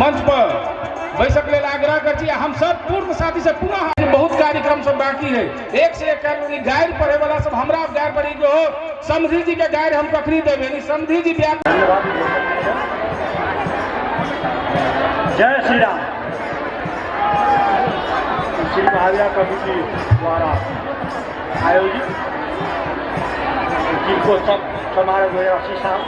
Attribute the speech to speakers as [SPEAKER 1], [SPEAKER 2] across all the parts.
[SPEAKER 1] मंच पर बैसक लेल आग्रह कर छी। हम सब पूर्ण साथी से पुनः बहुत कार्यक्रम सब बाकी है, एक से एक कार्यक्रम। गारि पढ़े वाला सब हमरा गारि पढ़ी के हो, समधी जी के गारि हम कखनी देबे नहीं, समधी जी ब्याह।
[SPEAKER 2] जय श्री राम। श्री महावीर कमिटी द्वारा आयोजित दीपोत्सव समारोह 2080 साल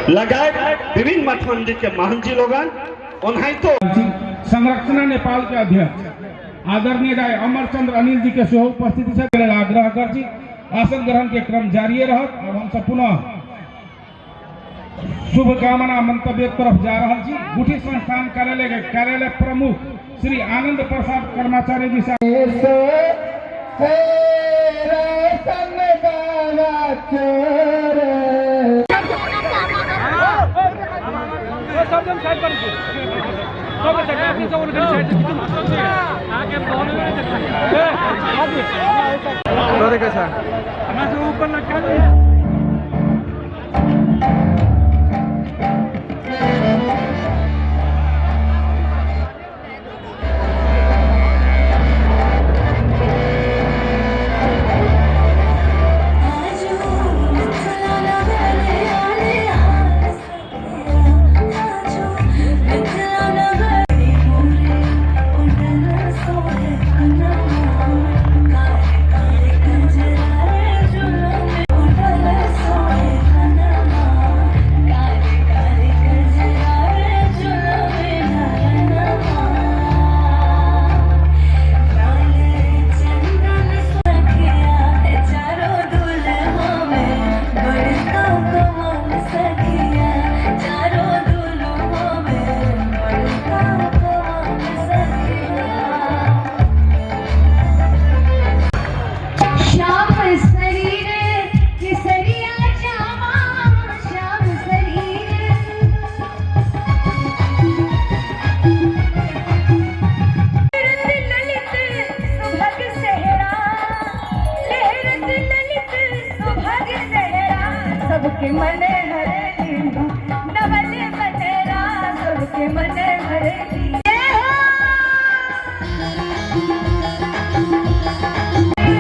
[SPEAKER 3] लगाए विभिन्न मठ मंदिर के महंत जी लोगन ओनाहितो
[SPEAKER 1] संरचना नेपाल के अध्यक्ष आदरणीय राय अमरचंद्र अनिल जी के सेहो उपस्थिति छथि, लेल आग्रह कर छी। आसन ग्रहण के क्रम जारिये रहत। अब हम सब पुनः शुभकामना मंतव्य तरफ जा रहा छी। गुठी संस्थान कार्यालय के कार्यालय प्रमुख श्री आनंद प्रसाद कर्माचार्य जी साहब।
[SPEAKER 4] सबके मन हरे नवल बनेरा, सबके मन हरे।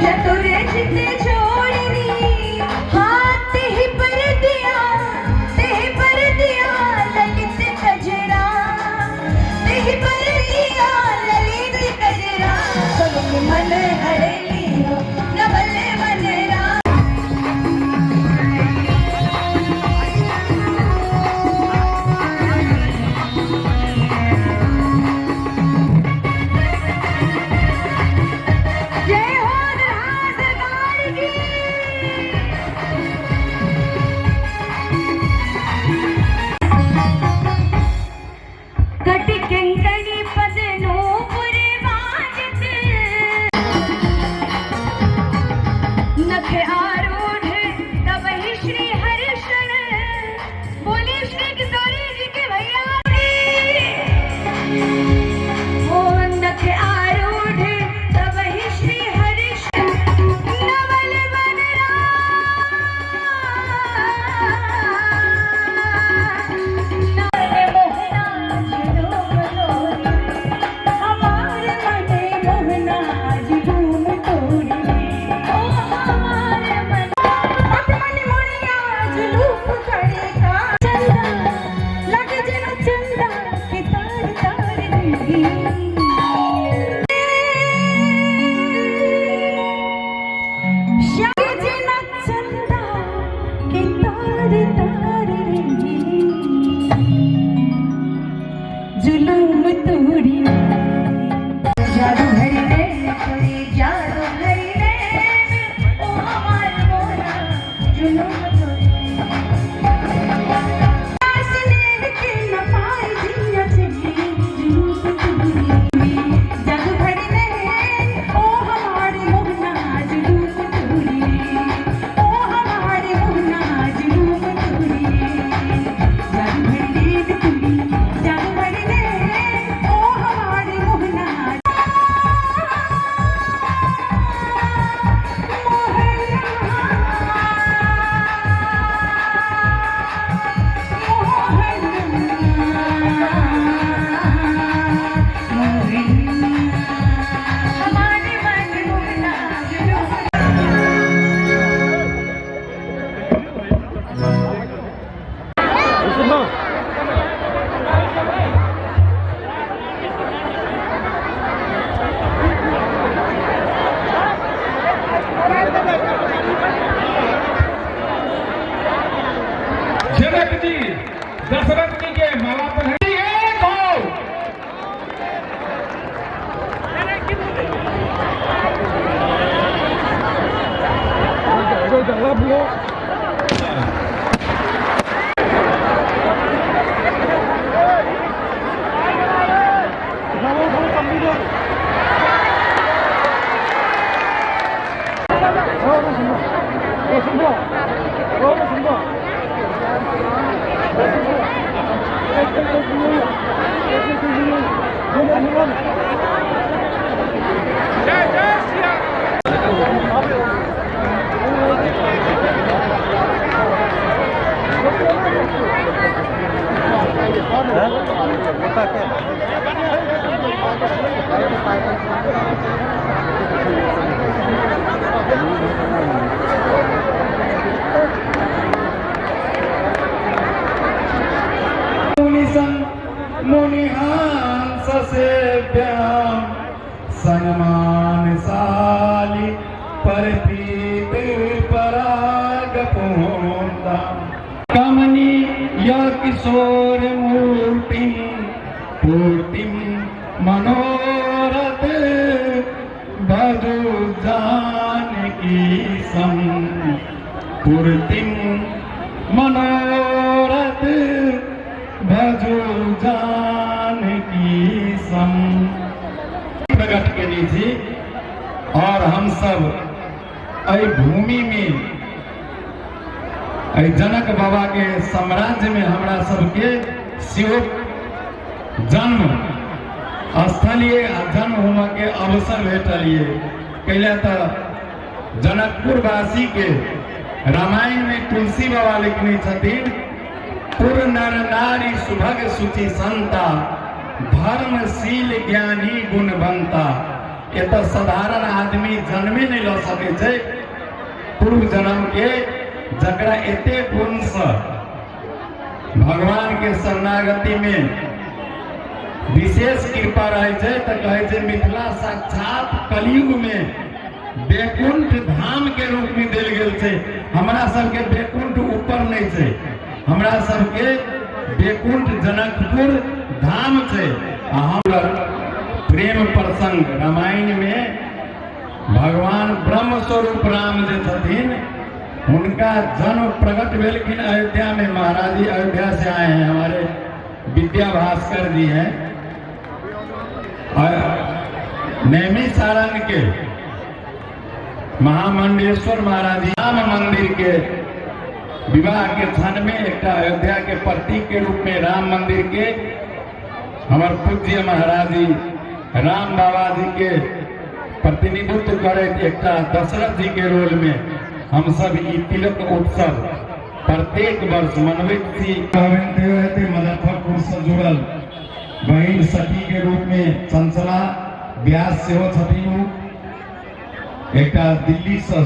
[SPEAKER 4] चतुर चित छोड़नी हाथ ही पर दिया, ते पर दिया ललित कजरा, ते पर दिया ललित कजरा, सबके मन हरे नवल बनेरा।
[SPEAKER 1] जनक जी दशरथ जी के माला पहनी एक हो। जय जय सिया
[SPEAKER 5] मुनिहंस सेव्याम सन्मान साली परपीत पराग पूर्णा कमनी या किशोर मूर्तिम पूर्तिम मनोरथ भजु जानकी सम पूर्तिम मनोरथ भजु जानकी सम। प्रकट केने छी और हम सब एहि भूमि में एहि जनक बाबा के साम्राज्य में हमरा सबके सेहो जन्म स्थलीय आ जन्म होमऽ के अवसर भेटल ये। कैला तऽ जनकपुरवासी के रामायण में तुलसी बाबा लिखने छथिन, पुर नर नारी सुभग शुचि संता धर्मशील ज्ञानी गुणवंता। एतऽ साधारण आदमी जन्मे नहि लऽ सकै छै पूर्व जन्म के, जकरा एते गुणसँ भगवान के शरणागति में विशेष कृपा रहै छै तऽ कहै छै मिथिला साक्षात कलयुग में बैकुंठ धाम के रूप में देल गेल छै। हमरा सबके बैकुंठ ऊपर नहीं छै, हमरा सबके बैकुंठ जनकपुर धाम छै। आ हम प्रेम प्रसंग रामायण में भगवान ब्रह्म स्वरूप राम जे छथिन हुनका जन्म प्रकट भेलखिन अयोध्या में। महाराज जी अयोध्या से आए हैं, हमारे विद्या भास्कर जी हैं और नैमिषारण्य के महामंडलेश्वर महाराज जी राम मंदिर के विवाह के क्षण में एक अयोध्या के प्रतीक के रूप में राम मंदिर के हमार पूज्य महाराज जी राम बाबा जी के प्रतिनिधित्व करैत एक दशरथ जी के रोल में हम सब ई तिलक उत्सव प्रत्येक वर्ष मनबैत छी। मुजफ्फरपुर से जुड़ल बहिन सखी के रूप में चंचला व्यास सेहो छथिन, एक दिल्ली से